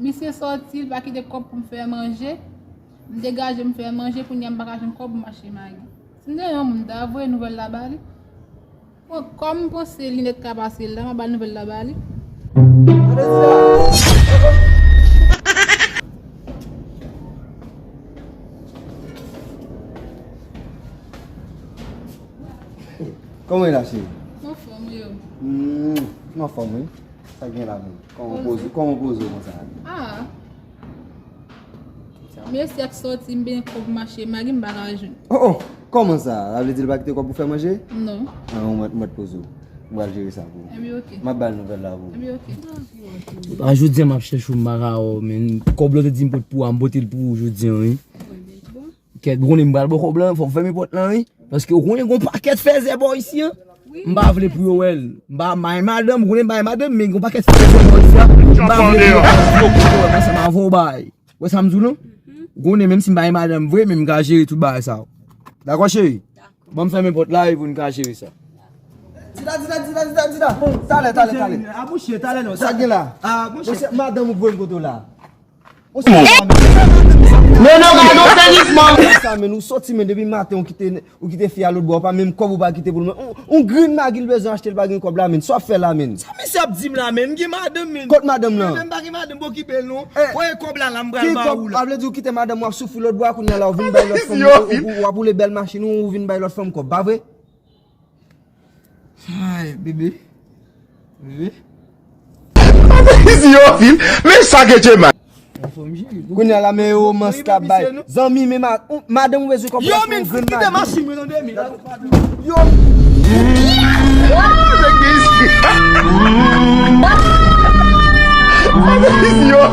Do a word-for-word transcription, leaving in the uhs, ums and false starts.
Misye sòti, li pa kite kòb pou m fè manje. M degaje, m fè manje, kounye a m pa ka jwenn kòb pou m achte magi. Si m te yon moun, m ta voye nouvèl la ba li. Bon, kòm m panse linèt ka pase la, m a ba l nouvèl la ba li. Kòman w ye la, cheri? M anfòm, wi. Hmm, m anfòm, wi. Sa gen la menm? Kòman w poze, kòman w poze w konsa? Ah. Mesye ap sòti, m benyen kòb mache, magi m pa ka jwenn. Oh, oh, kòman sa? Sa vle di l pa kite kòb pou fè manje? Non. Ah, ou mèt, mèt poze w. M pral jere sa pou ou. Ebyen, oke. M ap ba l nouvèl la pou ou. Ebyen, oke. A jodi a m ap chèche w, m pa ka wè w, men kòb la w te di m pot pou a, m pote l pou ou jodi a, wi. Kèt, ou konnen m pral ba w kòb la, fò w fèmen pòt lan, wi. Paske ou konnen gon pakèt fèzè bò isi an. M pa vle pou yo wè l. M pa may madanm, ou konnen m pa may madanm, men gon pakèt fèzè bò isi an. M pa vle pou yo wè l, pou yo wè l ansanm avè w, bay. Wè sa m di w lan? Ou konnen menm si m pa may madanm vre, men m ka jere tout bagay sa yo. Dakò, cheri? Dakò. Ban m fèmen pòt la, wi, pou n ka jere sa. Dida, Dida, Dida, Dida, Dida. Bon, talè, talè, talè. Abouche, talè non. Sa gen la? Abouche. Mesye, madanm ou voye m kote w la. Ou sòti, men non, gade yon tènisman. Sa, men ou sòti, men depi maten ou kite, ou kite fi a lòt bò, ou pa menm kòb ou pa kite pou l, men on, on grenn magi l bezwen achte, l pa gen kòb la, men sa w ap fè la, men. Sa misye ap di m la, men, m gen madanm, men. Kot madanm nan? Men m pa gen madanm pou okipe l non. Voye kòb la, la m pral ba ou la. Sa vle di ou kite madanm w ap soufri lòt bò a, kounye a la ou vin bay lòt fanm, ou, ou, w ap woule bèl machin ou, ou vin bay lòt fanm kòb, pa vre? Ay, bebe. Bebe. Yo, men sa ke te mal. Kounye a la, men yo romans k ap bay. Zanmi, men ma-, ou, madanm ou bezwen kòb la pou yon grenn magi. Yo, men kite machin mwen tande, men. Yo.